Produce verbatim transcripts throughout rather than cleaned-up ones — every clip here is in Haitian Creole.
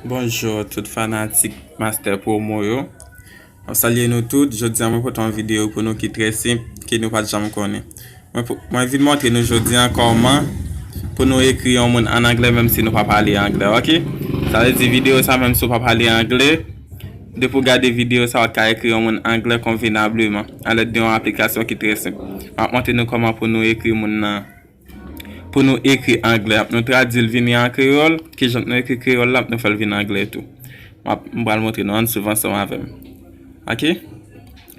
Bonjou tout fanatik Master Promo yo. M ap salye nou tout. Jodi a mwen pote yon videyo pou nou ki trè senp, ke nou pa t janm konnen. Mwen, pou- mwen vin montre nou jodi a kòman pou nou ekri yon moun an anglè, menm si nou pa pale anglè, ok? Sa vle di videyo sa, menm si w pa pale anglè, depi w gade videyo sa, w ka ekri yon moun anglè konvenableman, alèd de yon aplikasyon ki trè senp. M ap montre nou kòman pou nou ekri moun nan, pou nou ekri anglè. Nou tradui l vini an kreyòl, kijan nou ekri kreyòl la, nou fè l vin anglè tou. M ap, m pral montre nou, ann swiv ansanm avè m. Ok?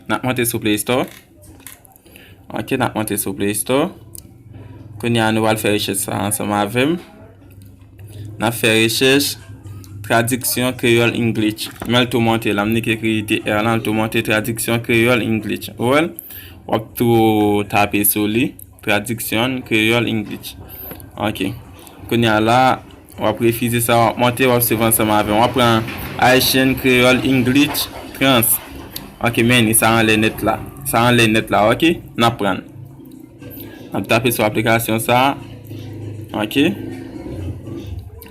N ap monte sou Play Store. Ok, n ap monte sou Play Store. Kounye a, nou pral fè rechèch sa ansanm avè m. N ap fè rechèch tradiksyon kreyòl English. Men l tou monte la, m nik ekri T R la, l tou monte tradiksyon kreyòl English. Ou wè l? W ap tou tape sou li, tradiksyon kreyòl English. Ok. Kounye a la, w ap refize sa, w ap monte, w ap swiv ansanm avè m. W ap pran Haitian Creole English Trans. Ok, men ni sa anlè nèt la. Sa anlè nèt la, ok? N ap pran. N ap tape sou aplikasyon sa a. Ok.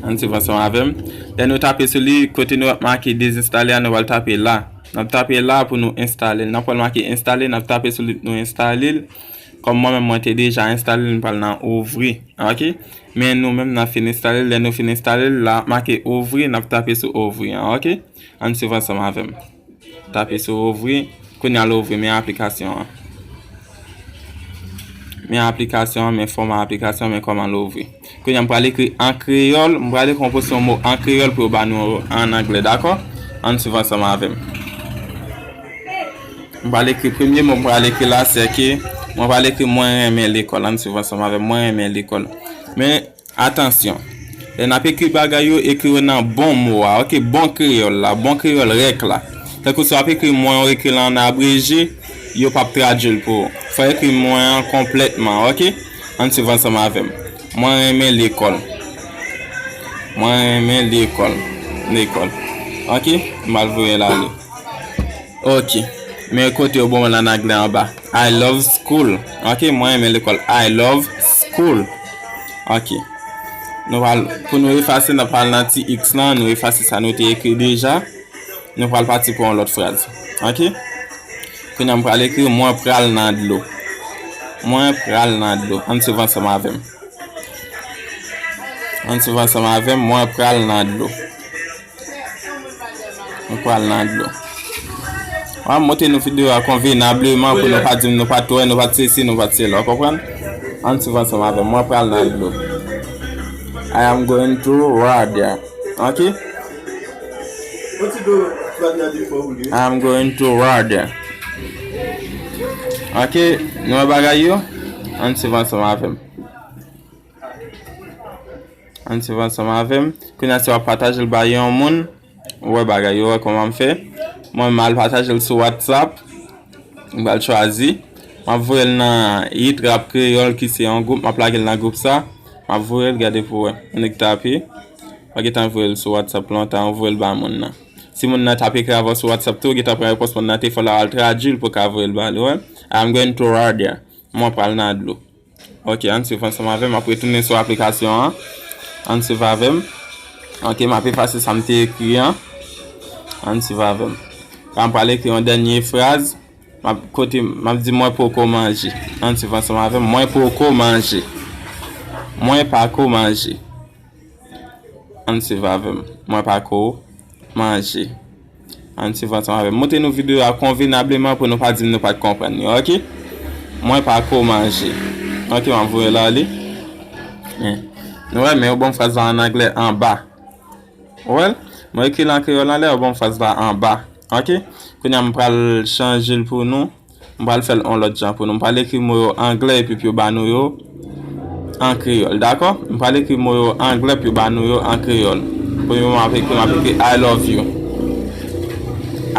Ann swiv ansanm avè m. Lè nou tape sou li, kote nou ap make dezenstale a, nou pral tape la. N ap tape la pou nou enstale l. N ap pral make enstale, n ap tape sou li pou nou enstale l. Kòm mwen menm, mwen te deja enstale l, m pral nan ouvri. Ok? Men nou menm, n ap fin enstale l. Lè nou fin enstale l, la ap make ouvri, n ap tape sou ouvri an, ok? Ann swiv ansanm avè m. Tape sou ouvri. Kounye a l ouvri, men aplikasyon an. Men aplikasyon an, men fòma aplikasyon, men kòman l ouvri. Kounye a m pral ekri an kreyòl, m pral ekri yon pòsyon mo an kreyòl pou yo ba nou an anglè, dakò? Ann swiv ansanm avè m. M pral ekri premye mo m pral ekri la, se ke mwen pral ekri mwen renmen lekòl. Ann swiv ansanm avè m, mwen renmen lekòl. Men, atansyon. Lè n ap ekri bagay yo, ekri yo nan bon mo a, ok? Bon kreyòl la, bon kreyòl rèk la. Tankou si w ap ekri mwen, w ekri l an abreje, yo p ap tradui l pou ou. Fò w ekri mwen an konplètman, ok? Ann swiv ansanm avè m. Mwen renmen lekòl. Mwen renmen lekòl. Lekòl. Ok? M al voye l ale. Ok. Men kote yo ban mwen l an anglè anba. I love school. Ok, mwen renmen lekòl. I love school. Ok. Nou pral, pou nou efase, n ap pral nan ti X lan, nou efase sa nou te ekri deja. Nou pral pati pou yon lòt fraz. Ok? Kounye a m pral ekri, mwen pral nan dlo. Mwen pral nan dlo. Ann swiv ansanm avè m. Ann swiv ansanm avè m, mwen pral nan dlo. Mwen pral nan dlo. Mwen ap montre nou videyo a konvenableman pou nou pa di m nou pa t wè, nou pa t sesi, nou pa t sela. Ou konprann? Ann swiv ansanm avè m. Mwen pral nan dlo. I am going to water. Ok? I am going to water. Ok, nou wè bagay yo? Ann swiv ansanm avè m. Ann swiv ansanm avè m. Kounye a, si w ap pataje l bay yon moun, ou wè bagay yo, wè kòman m fè. Mwen, m al pataje l sou WhatsApp. M pral chwazi. M ap voye l nan Hit Rap Kreyòl ki se yon gwoup. M ap lage l nan gwoup sa. M ap voye l, gade pou wè. Nèg tape. Mwen gentan voye l sou WhatsApp lontan, ou voye l ba moun nan. Si moun nan t ap ekri avè w sou WhatsApp tou, ou gentan pran repons moun nan te fè w la, w al tradui l pou w ka voye l ba li, wè. I'm going to water. Mwen pral nan dlo. Ok, ann swiv ansanm avè m. M ap retounen sou aplikasyon an. Ann swiv avè m. Ok, m ap efase sa m te ekri an. Ann swiv avè m. La, m pral ekri yon dènye fraz. M ap, kote, m ap di mwen poko manje. Ann swiv ansanm avè m. Mwen poko manje. Mwen pako manje. Ann swiv avè m. Mwen pako manje. Ann swiv ansanm avè m. Montre nou videyo a konvenableman pou nou pa di m nou pa t konprann li, ok? Mwen pako manje. Ok, m ap voye l ale. Men, nou wè, men yo ban m fraz la an anglè anba. Ou wè l? Mwen ekri l an kreyòl anlè, yo ban m fraz la anba. Ok? Kounye a, m pral chanje l pou nou. M pral fè l yon lòt jan pou nou. M pral ekri mo yo anglè epi pou yo ba nou yo an kreyòl, dakò? M pral ekri mo yo anglè pou yo ba nou yo an kreyòl. Premye mo m ap ekri, m ap ekri I love you.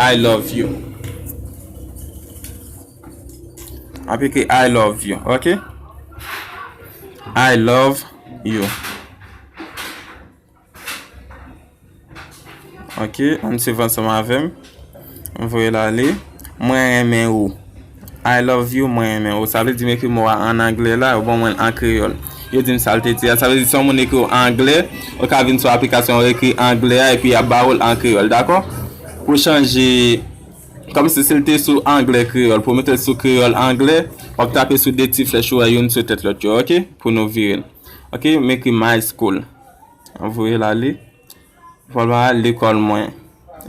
I love you. M ap ekri I love you, ok? I love you. Ok, ann swiv ansanm avè m. M voye l ale. Mwen renmen ou. I love you, mwen renmen ou. Sa vle di m ekri mo a an anglè la, yo ban mwen l an kreyòl. Yo di m sa l te di a. Sa vle di si yon moun ekri w anglè, ou ka vin sou aplikasyon, ou ekri anglè a, epi y ap ba ou l an kreyòl, dakò? Pou chanje, kòmsi si l te sou anglè kreyòl, pou mete l sou kreyòl anglè, w ap tape sou de ti flèch ou wè youn sou tèt lòt yo, oke? Pou nou vire l. Oke, m ekri my school. Anvoye l ale. Fò l pa lekòl mwen.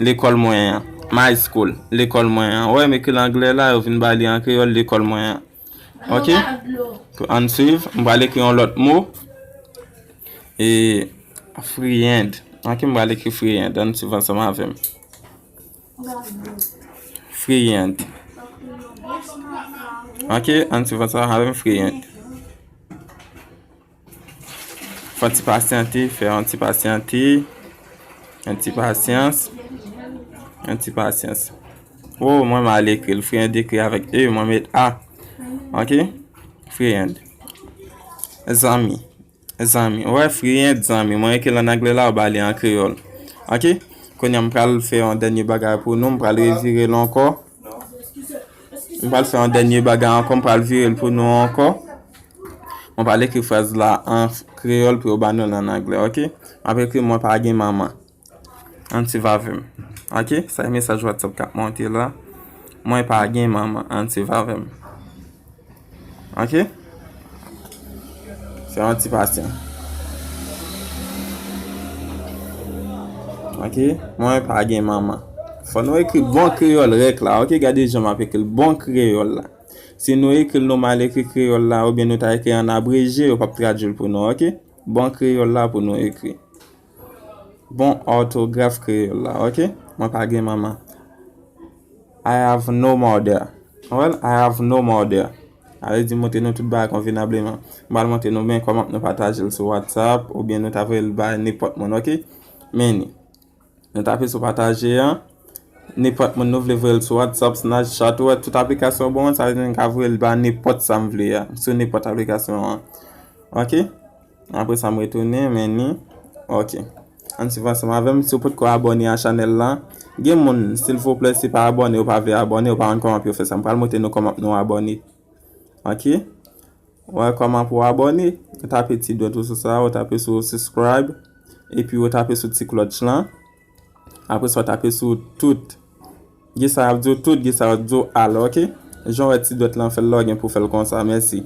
Lekòl mwen an. My school. Lekòl mwen an. Ou wè, m ekri l anglè la, yo vin ba li an kreyòl, lekòl mwen an. Oke? Pou ann swiv, m pral ekri yon lòt mo. E, friend. Oke, m pral ekri friend. Ann swiv ansanm avè m. Friend. Oke, ann swiv ansanm avè m, friend. Fè yon ti pasyante, fè yon ti pasyante, yon ti pasyans, yon ti pasyans. Oh, mwen mal ekri l, friend ekri avèk E, mwen met A. Oke? Friend. Zanmi. Zanmi. Ou wè, friend, zanmi. Mwen ekri l an anglè la, ou ba li an kreyòl. Oke? Kounye a, m pral fè yon dènye bagay pou nou, m pral revire l ankò. M pral fè yon dènye bagay ankò, m pral vire l pou nou ankò. Mwen pral ekri fraz la an kreyòl pou yo ba nou l an anglè, oke? M ap ekri mwen pa gen manman. Ann swiv avè m. Oke? Sa e mesaj WhatsApp k ap monte la. Mwen pa gen manman. Ann swiv avè m. Oke? Fè yon ti pasyan. Oke? Mwen pa gen manman. Fò nou ekri bon kreyòl rèk la. Oke? Gade jan m ap ekri l bon kreyòl la. Si nou ekri l, nou mal ekri kreyòl la, oubyen nou ta ekri an abreje, yo p ap tradui l pou nou, oke? Bon kreyòl la pou nou ekri. Bon òtograf kreyòl la, oke? Mwen pa gen manman. I have no mother. Well, I have no mother. Sa vle di montre nou tout bagay konvenableman. M pral montre nou byen kòman nou pataje l sou WhatsApp, oubyen nou ta voye l bay nenpòt moun, oke? Meni. Nou tape sou pataje an. Nenpòt moun nou vle voye l sou WhatsApp, Snapchat, ou wè tout aplikasyon bon, sa vle di nou ka voye l ba nenpòt sa m vle a, sou nenpòt aplikasyon an. Oke? Apre sa, m retounen, meni. Oke. Ann swiv ansanm avè m. Si w potko abòne a chanèl la, gen moun, silvouplè, si pa abòne, ou pa vle abòne, ou pa konn kòman pou yo fè sa. M pral montre nou kòman pou nou abòne. Oke? Wè kòman pou w abòne. Ou tape ti dwèt ou sou sa, ou tape sou subscribe, epi ou tape sou ti klòch lan. Apre sa, ou tape sou tout. Gen sa y ap di w tout, gen sa y ap di w all, oke? Jan w wè ti dwèt lan fè l la, w gen pou w fè l konsa. Mèsi.